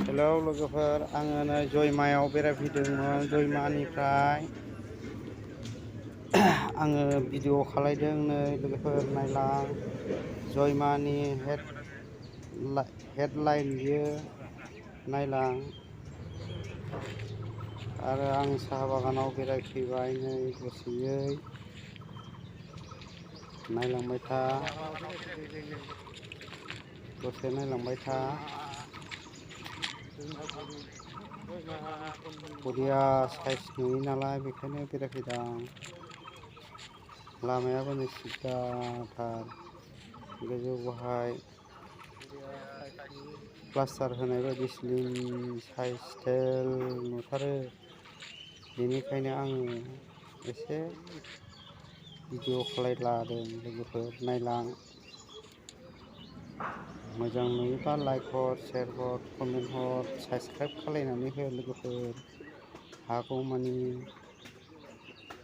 Hello लोगोफोर, आङो नै जयमायाव बेरायफैदोंमोन। जयमानिफ्राय आङो भिडिअ खालायदों। नै लोगोफोर नायलां, जयमानि हेडलाइन बियो नायलां। आरो आं साहा बागानाव बेरायफैबाय। नै दसेयै नायलांबाय था, दसे नायलांबाय था। बरिया साइज नुयो नालाय, बेखायनो बेरायफैदों आं। लामायाबो नै सिद्दाथार, गोजौ गाहाय प्लास्टार होनाय बायदि स्लिम साइज स्टाइल नुथारो। बेनिखायनो आङो एसे भिडिअ खालायलादों। लोगोफोर नायलां, मोजां नुयोबा लाइक हर, शेयार हर, कमेन्ट हर, साबस्क्राइब खालायनानै हो। लोगोफोर हागौमानि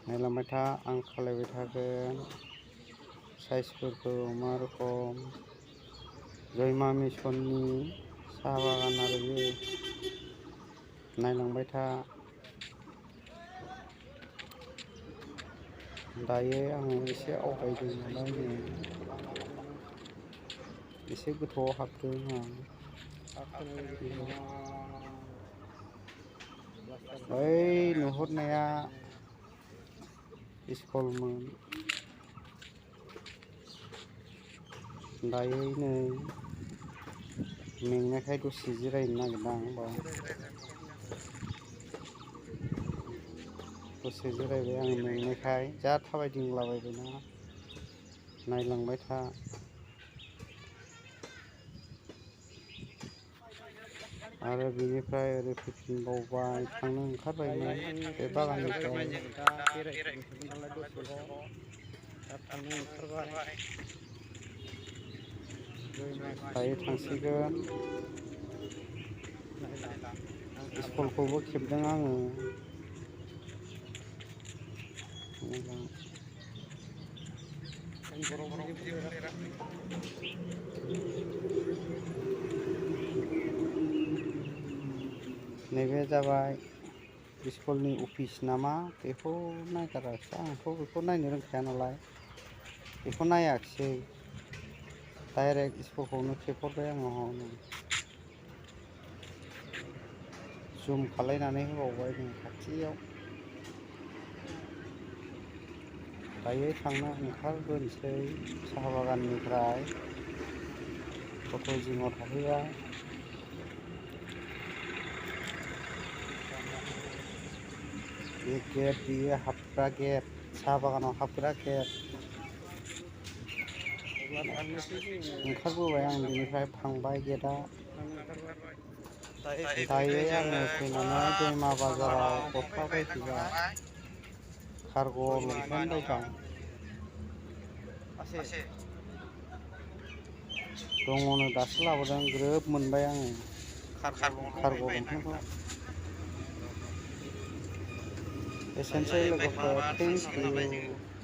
नायलांबाय था, आं खालायबाय थागोन साइजफोरखौ मा रोखोम। जयमा मिसननि साहा बागान आरो बे नायलांबाय था। दायो आङो एसे आवगायदों नालाय, एसे गोथौआव हाबदों आं। बै नुहुरनाया स्कुलमोन। दायो नै मेंनायखाय दसे जिरायनो नागिरदों आं बाव। दसे जिरायबाय आं मेंनायखाय, जा थाबायदिंलाबायबायना। नायलांबाय था। आरो बिनिफ्राय ओरै फैफिनबावबाय, थांनो ओंखारबायमोन बे बागाननिफ्राय। दायो थांसिगोन। स्कुलखौबो खेबदों आङो। नैबे जाबाय स्कुलनि अफिस नामा, बेखौ नायगाराखिसै। आंथ' बेखौ नायनो रोंखाया नालाय, बेखौ नायाखिसै। डाइरेक्ट स्कुलखौनो खेबहरबाय आङो। जुम खालायनानै होबावबाय नै खाथियाव। दायो थांनो ओंखारबोनोसै साहा बागाननिफ्राय। गथ' जिङाव थाफैबाय। बे गेट, बियो हाबग्रा गेट, साहा बागानाव हाबग्रा गेट। ओंखारबोबाय आं बेनिफ्राय, फांबाय गेटआ। दायो आङो फैनानै जयमा बाजाराव गस्ला बायफैबाय। कार्ग' लंपेन्ट बायदां। दङनो, दासो लाबोदों। ग्रोब मोनबाय आङो कार्ग' लंपेन्टखौ। एसेनोसै लोगोफोर, थेंक इउ।